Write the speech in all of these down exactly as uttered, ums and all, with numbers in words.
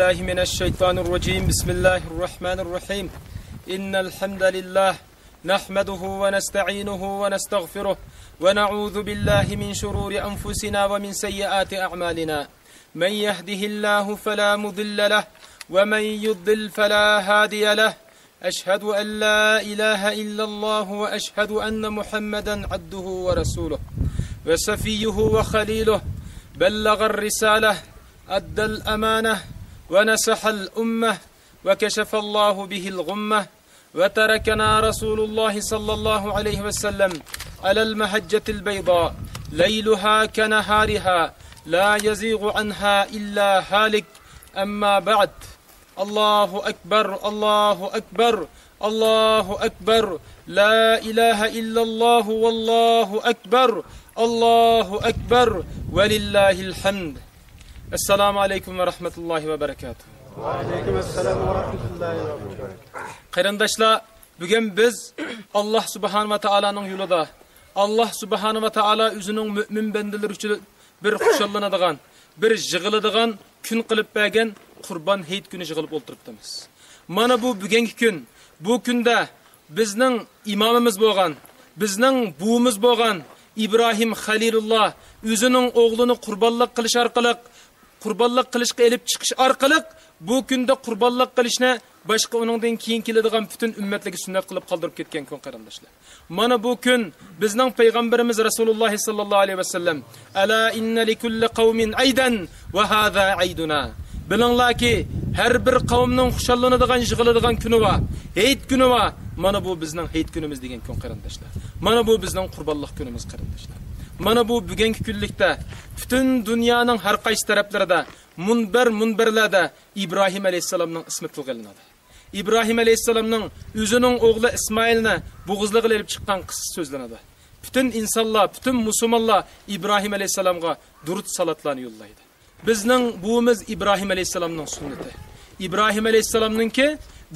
بالله من الشيطان الرجيم. بسم الله الرحمن الرحيم. إن الحمد لله نحمده ونستعينه ونستغفره ونعوذ بالله من شرور أنفسنا ومن سيئات أعمالنا. من يهده الله فلا مضل له ومن يضلل فلا هادي له. أشهد أن لا إله إلا الله وأشهد أن محمدا عبده ورسوله وصفيه وخليله. بلغ الرسالة، أدى الأمانة، ونصح الأمة، وكشف الله به الغمة، وتركنا رسول الله صلى الله عليه وسلم على المحجة البيضاء، ليلها كنهارها، لا يزيغ عنها إلا هالك. أما بعد، الله أكبر، الله أكبر، الله أكبر، لا إله إلا الله والله أكبر، الله أكبر، ولله الحمد. السلام عليكم ورحمة الله وبركاته. وعليكم السلام ورحمة الله وبركاته. قېرىنداشلار، بۈگۈن بىز ئاللاھ سۇبھانە ۋە تائالانىڭ يولىدا، ئاللاھ سۇبھانە ۋە تائالا ئۆزىنىڭ مۆمىن بەندىلىرى ئۈچۈن بىر خۇشاللىنىدىغان، بىر يىغىلىدىغان كۈن قىلىپ بەرگەن قۇربان ھېيت كۈنى يىغىلىپ ئولتۇرۇپتىمىز. مانا بۇ بۈگۈنكى كۈن. بۇ كۈندە بىزنىڭ ئىمامىمىز بولغان، بىزنىڭ بوۋىمىز بولغان ئىبراھىم خەلىلۇللاھ ئۆزىنىڭ ئوغلىنى قۇربانلىق قىلىش ئارقىلىق، قۇربانلىق قىلىشقا ئېلىپ چىقىش ئارقىلىق بۇ كۈندە قۇربانلىق قىلىشنى باشقا ئۇنىڭدىن كېيىن كېلىدىغان پۈتۈن ئۈممەتلەرگە سۈننەت قىلىپ قالدۇرۇپ كەتكەن كۈن، قېرىنداشلار. مانا بۇ كۈن بىزنىڭ پەيغەمبىرىمىز رەسۇلۇللاھ ساللاللاھۇ ئەلەيھى ۋەسەللەم، «ئەلا ئىننە لىكۇللى قەۋمىن ئەيدەن ۋە ھازا ئەيدۇنا.» بىلىڭلاركى، ھەر بىر قەۋمنىڭ خۇشاللىنىدىغان، يىغىلىدىغان كۈنى بار، ھېيت كۈنى بار. مانا بۇ بىزنىڭ ھېيت كۈنىمىز دېگەن كۈن، قېرىنداشلار. مانا بۇ بىزنىڭ قۇربانلىق كۈنىمىز، قېرىنداشلار. مانا بۇ بۈگۈنكى كۈنلۈكتە پۈتۈن دۇنيانىڭ ھەر قايسى تەرەپلىرىدە مۇنبەر، مۇنبەرلەردە ئىبراھىم ئەلەيھىسسالامنىڭ ئىسمى تىلغا ئېلىنىدۇ. ئىبراھىم ئەلەيھىسسالامنىڭ ئۆزىنىڭ ئوغلى ئىسمائىلنى بوغۇزلىغىلى ئېلىپ چىققان قىسسىسى سۆزلىنىدۇ. پۈتۈن ئىنسانلار، پۈتۈن مۇسۇلمانلار ئىبراھىم ئەلەيھىسسالامغا دۇرۇت سالاتلارنى يوللايدۇ. بىزنىڭ بوۋىمىز ئىبراھىم ئەلەيھىسسالامنىڭ سۈننىتى. ئىبراھىم ئەلەيھىسسالامنىڭكى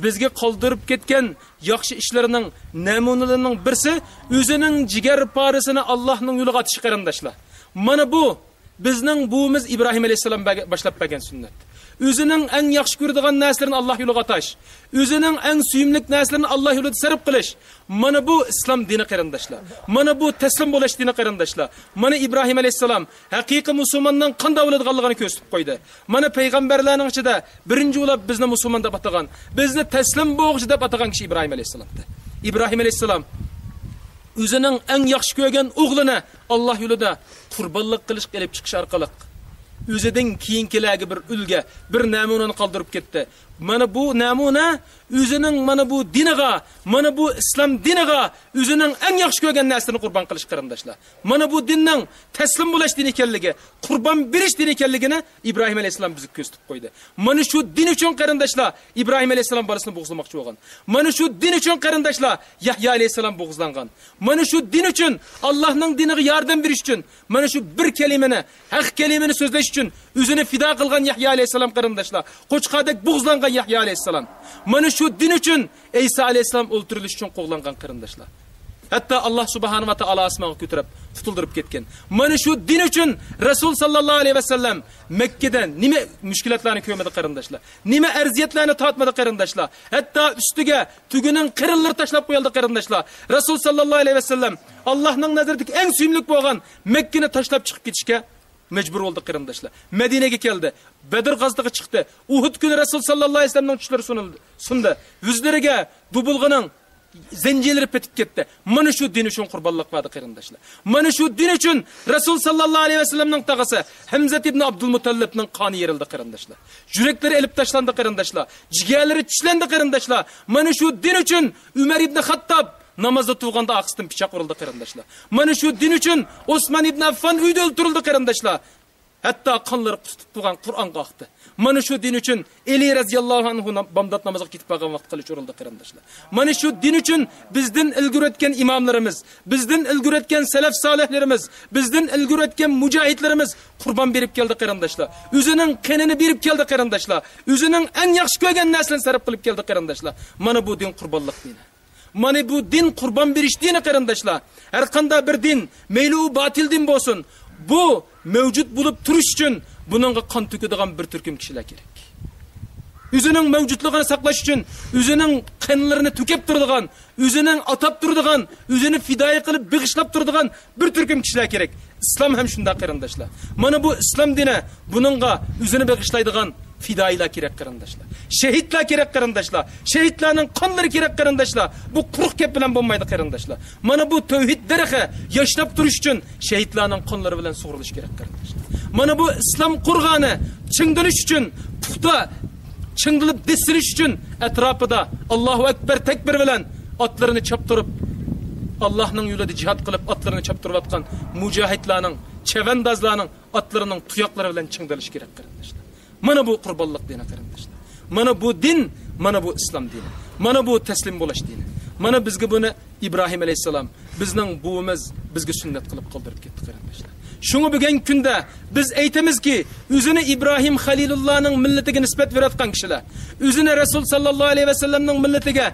بىزگە قالدۇرۇپ كەتكەن ياخشى ئىشلىرىنىڭ نەمۇنىلىرىنىڭ بىرسى ئۆزىنىڭ جىگەر پارىسىنى ئاللاھنىڭ يولىغا ئاتىشى، قېرىنداشلار. مانا بۇ بىزنىڭ بوۋىمىز ئىبراھىم ئەلەيھىسسالام بەرگە-، باشلاپ بەرگەن سۈننەت. ئۆزىنىڭ ئەڭ ياخشى كۆرىدىغان نەرسىلىرىنى ئاللاھ يولىغا ئاتاش، ئۆزىنىڭ ئەڭ سۆيۈملۈك نەرسىلىرىنى ئاللاھ يولىدا سەرپ قىلىش. مانا بۇ ئىسلام دىنى، قېرىنداشلار. مانا بۇ تەسلىم بولۇش دىنى، قېرىنداشلار. مانا ئىبراھىم ئەلەيھىسسالام ھەقىقىي مۇسۇلماننىڭ قانداق بولىدىغانلىقىنى كۆرسىتىپ قويدى. مانا پەيغەمبەرلەرنىڭ ئىچىدە بىرىنچى بولاپ بىزنى مۇسۇلمان دەپ ئاتىغان، بىزنى تەسلىم بولغۇچى دەپ ئاتىغان كىشى ئىبراھىم ئەلەيھىسسالامدى. ئىبراھىم ئەلەيھىسسالام ئۆزىنىڭ ئەڭ ياخشى كۆرگەن ئوغلىنى ئاللاھ يولىدا قۇربانلىق قىلىشقا ئېلىپ چىقىش ئارقىلىق ئۆزىدىن كېيىنكىلەرگە بىر ئۈلگە، بىر نەمۇنىنى قالدۇرۇپ كەتتى. مانا بۇ نەمۇنە ئۆزىنىڭ مانا بۇ دىنىغا، مانا بۇ ئىسلام دىنىغا ئۆزىنىڭ ئەڭ ياخشى كۆرگەن نەرسىلىرىنى قۇربان قىلىش، قېرىنداشلار. مانا بۇ دىننىڭ تەسلىم بولۇش دىنى ئىكەنلىكى، قۇربان بېرىش دىنى ئىكەنلىكىنى ئىبراھىم ئەلەيھىسسالام بىزگە كۆرسىتىپ قويدى. مانا شۇ دىن ئۈچۈن، قېرىنداشلار، ئىبراھىم ئەلەيھىسسالام بالىسىنى بوغۇزلىماقچى بولغان. مانا شۇ دىن ئۈچۈن، قېرىنداشلار، يەھيا ئەلەيھىسسالام بوغۇزلانغان. مانا شۇ دىن ئۈچۈن، ئاللاھنىڭ دىنىغا ياردەم بېرىش ئۈچۈن، مانا شۇ بىر كەلىمىنى، ھەق كەلىمىنى سۆزلەش ئۈچۈن ئۆزىنى پىدا قىلغان يەھيا ئەلەيھىسسالام، قېرىنداشلار، قوچقاردەك بوغۇزلانغان يەھيا ئەلەيھىسسالام. مانا شۇ دىن ئۈچۈن ئەيسا ئەلەيھىسسالام ئۆلتۈرۈلۈش ئۈچۈن قوغلانغان، قېرىنداشلار. ھەتتا ئاللاھ سۇبھانە ۋە تائالا ئاسمانغا كۆتۈرۈپ، تۇتۇلدۇرۇپ كەتكەن. مانا شۇ دىن ئۈچۈن رەسۇل ساللاللاھۇ ئەلەيھى ۋەسەللەم مەككىدە نېمە مۈشكۈلاتلارنى كۆرمىدى، قېرىنداشلار؟ نېمە ئەزىيەتلەرنى تارتمىدى، قېرىنداشلار؟ ھەتتا ئۈستىگە تۆگىنىڭ قېرىنلىرى تاشلاپ قويۇلدى، قېرىنداشلار. رەسۇل ساللاللاھۇ ئەلەيھى ۋەسەللەم ئاللاھنىڭ نەزىرىدىكى ئەڭ سۆيۈملۈك بولغان مەككىنى تاشلاپ چىقىپ كېتىشكە مەجبۇر بولدى، قېرىنداشلار. مەدىنەگە كەلدى. بەدر غازىتىغا چىقتى. ئۇھۇد كۈنى رەسۇل ساللاللاھۇ ئەلەيھى ۋەسەللەمنىڭ چۈشلىرى سۇنۇلدى، سۇندى. يۈزلىرىگە دۇبۇلغىنىڭ زەنجىرلىرى پېتىپ كەتتى. مانا شۇ دىن ئۈچۈن قۇربانلىق بەردى، قېرىنداشلار. مانا شۇ دىن ئۈچۈن رەسۇل ساللاللاھۇ ئەلەيھى ۋەسەللەمنىڭ تاغىسى ھەمزەت ئىبنى ئابدۇلمۇتەللىپنىڭ قانى يېرىلدى، قېرىنداشلار. يۈرەكلىرى ئېلىپ تاشلاندى، قېرىنداشلار. جىگەرلىرى چىشلەندى، قېرىنداشلار. مانا شۇ دىن ئۈچۈن ئۆمەر ئىبنى خاتتاب نامازدا تۇرغاندا ئارقىسىدىن پىچاق ئۇرۇلدى، قېرىنداشلار. مانا شۇ دىن ئۈچۈن ئوسمان ئىبنى ئەففان ئۆيدە ئۆلتۈرۈلدى، قېرىنداشلار. ھەتتا قانلىرى قۇسۇپ تۇرغان قۇرئانغا ئاقتى. مانا شۇ دىن ئۈچۈن ئەلى رەزىياللاھۇ ئەنھۇ نام-، بامدات نامىزىغا كېتىپ بارغان ۋاقىت قىلىچ ئۇرۇلدى، قېرىنداشلار. مانا شۇ دىن ئۈچۈن بىزدىن ئىلگىرى ئۆتكەن ئىماملىرىمىز، بىزدىن ئىلگىرى ئۆتكەن سەلەف سالىھلىرىمىز، بىزدىن ئىلگىرى ئۆتكەن مۇجاھىدلىرىمىز قۇربان بېرىپ كەلدى، قېرىنداشلار. ئۆزىنىڭ قېنىنى بېرىپ كەلدى، قېرىنداشلار. ئۆزىنىڭ ئەڭ ياخشى كۆرگەن نەرسىلىرىنى سەرپ قىلىپ كەلدى، قېرىنداشلار. مانا بۇ دىن قۇربانلىق دىنى. مانا بۇ دىن قۇربان بېرىش دىنى، قېرىنداشلار. ھەر قانداق بىر دىن، مەيلى ئۇ باتىل دىن بولسۇن، بۇ مەۋجۇت بولۇپ تۇرۇش ئۈچۈن بۇنىڭغا قان تۆكىدىغان بىر تۈركۈم كىشىلەر كېرەك. ئۆزىنىڭ مەۋجۇتلۇقىنى ساقلاش ئۈچۈن ئۆزىنىڭ قېنلىرىنى تۆكۈپ تۇرىدىغان، ئۆزىنىڭ ئاتاپ تۇرىدىغان، ئۆزىنى پىدائىي قىلىپ بېغىشلاپ تۇرىدىغان بىر تۈركۈم كىشىلەر كېرەك. ئىسلام ھەم شۇنداق، قېرىنداشلار. مانا بۇ ئىسلام دىنى، بۇنىڭغا ئۆزىنى بېغىشلايدىغان پىدائىيلار كېرەك، قېرىنداشلار. شېھىتلار كېرەك، قېرىنداشلار. شېھىتلارنىڭ قانلىرى كېرەك، قېرىنداشلار. بۇ قۇرۇق گەپ بىلەن بولمايدۇ، قېرىنداشلار. مانا بۇ تەۋھىد دەرىخى ياشناپ تۇرۇش ئۈچۈن شېھىتلارنىڭ قانلىرى بىلەن سۇغۇرۇلۇش كېرەك، قېرىنداشلار. مانا بۇ ئىسلام قورغانى چىڭدىلىش ئۈچۈن، پۇختا چىڭدىلىپ دەسسىلىش ئۈچۈن ئەتراپىدا ئاللاھۇ ئەكبەر تەكبىر بىلەن ئاتلىرىنى چاپتۇرۇپ، ئاللاھنىڭ يولىدا جىھاد قىلىپ ئاتلىرىنى چاپتۇرۇۋاتقان مۇجاھىدلارنىڭ، چەۋەندازلارنىڭ ئاتلىرىنىڭ تۇياقلىرى بىلەن چىڭدىلىش كېرەك، قېرىنداشلار. مانا بۇ قۇربانلىق دىنى، قېرىنداشلار. مانا بۇ دىن، مانا بۇ ئىسلام دىنى. مانا بۇ تەسلىم بولۇش دىنى. مانا بىزگە بۇنى ئىبراھىم ئەلەيھىسسالام، بىزنىڭ بوۋىمىز بىزگە سۈننەت قىلىپ قالدۇرۇپ كەتتى، قېرىنداشلار. شۇڭا بۈگۈنكى كۈندە بىز ئېيتىمىزكى، ئۆزىنى ئىبراھىم خەلىلۇللانىڭ مىللىتىگە نىسبەت بېرىۋاتقان كىشىلەر، ئۆزىنى رەسۇل ساللاللاھۇ ئەلەيھى ۋەسەللەمنىڭ مىللىتىگە،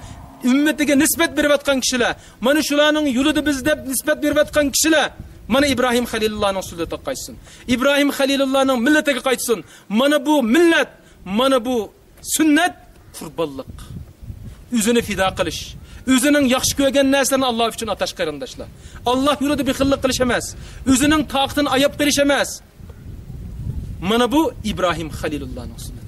ئۈممىتىگە نىسبەت بېرىۋاتقان كىشىلەر، مانا شۇلارنىڭ يولىدا بىز دەپ نىسبەت بېرىۋاتقان كىشىلەر، مانا ئىبراھىم خەلىلۇللانىڭ سۈننىتىگە قايتسۇن. ئىبراھىم خەلىلۇللانىڭ مىللىتىگە قايتسۇن. مانا بۇ مىللەت، مانا بۇ سۈننەت قۇربانلىق. ئۆزىنى پىدا قىلىش، ئۆزىنىڭ ياخشى كۆرگەن نەرسىلىرىنى ئاللا ئۈچۈن ئاتاش، قېرىنداشلار. ئاللا يولىدا بېخىللىق قىلىش ئەمەس، ئۆزىنىڭ تاقىتىنى ئاياپ قېلىش ئەمەس. مانا بۇ ئىبراھىم خەلىلۇللانىڭ سۈننىتى.